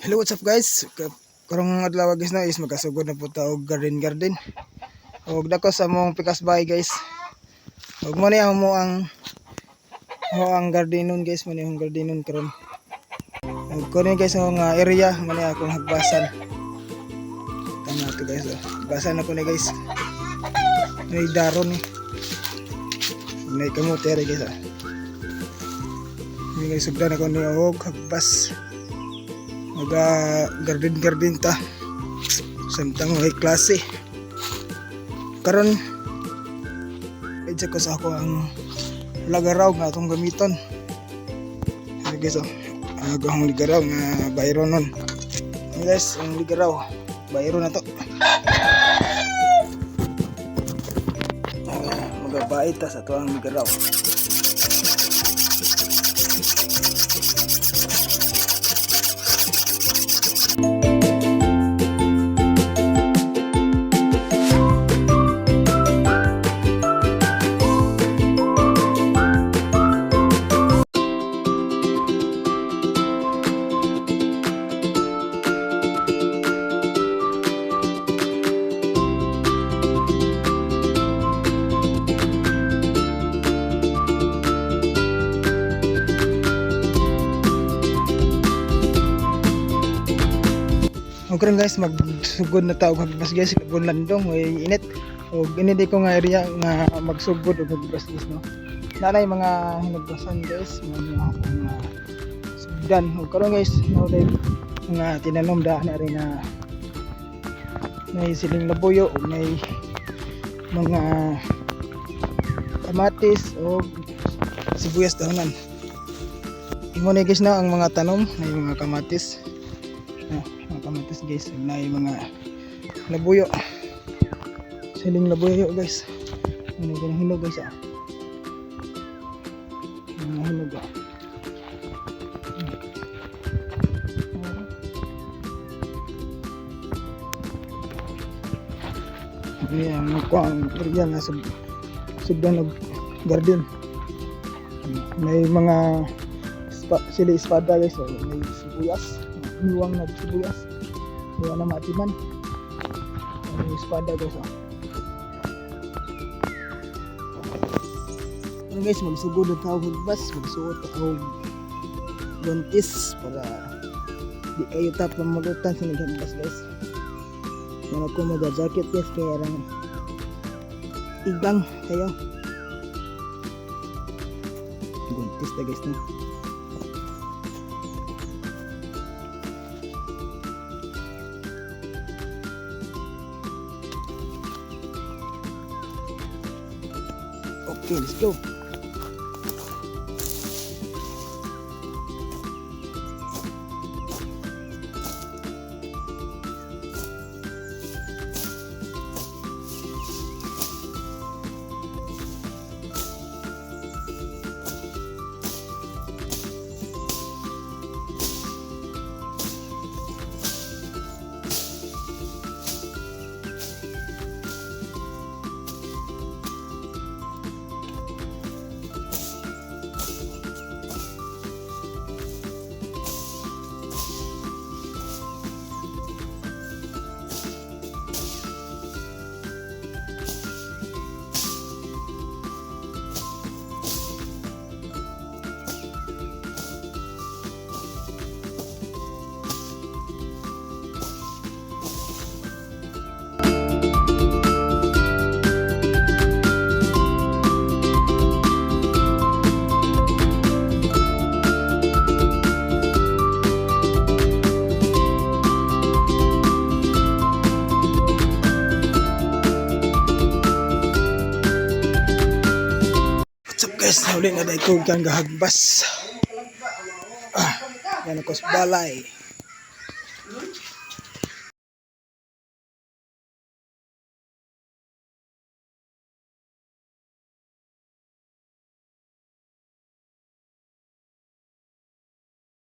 Hello, what's up, guys? Karong adlaw, guys, na is magkasugod na po ta og garden garden. Og dako sa among pikas bahay, guys. Og mo ni mo ang gardenon, guys, mo ni ang gardenon karon. Og kuno, guys, ang nga area mo ni akong hagbasan. Tama to, guys. Oh. Hagbasan ako ni, guys. May daron ni. May kamote rin, guys. Oh. May guys, sugdan ako ni og hagbas, maga garden garden ta samtang may klase karon. Medyo ko sa ako ang lagaraw nga atong gamiton. Ano, guys, oh, akong ligaraw nga bayro nun. Ano, guys, ang ligaraw bayro na to. Magabait ta sa ato ang ligaraw. Okay rin, guys, magsugod na ta og hagbas, guys, labon landong, may init. Og ini di ko nga area nga magsugod og hagbas, guys, no. Nanay mga hinagbasan, guys, mga akong sugdan. Og karon, guys, no day mga tinanom da na rin na may siling labuyo og may mga kamatis o sibuyas dahonan. Imo ni, guys, na ang mga tanom, may mga kamatis. Ah, mga kamatis, guys, ug naay mga labuyo. Siling labuyo, guys. Ano ganang hinog, guys, ah. Mga hinog, ah. Ini ang kuang area nga sugdan og garden. May mga sili espada, guys, oh. May sibuyas, hiwang na sibuyas. Wala na maatiman. May espada, guys, oh. Ano, guys, magsugod ang tao hagbas, magsuot og guantes para di kayo tap pamagutan sa naghagbas, guys. Yan ako maga-jacket, guys, kaya rang igang kayo. Guantes ta, guys, no. Okay, let's go. What's up, guys? Nahuli na dahil ko kang gahagbas. Ah, yan ako sa balay.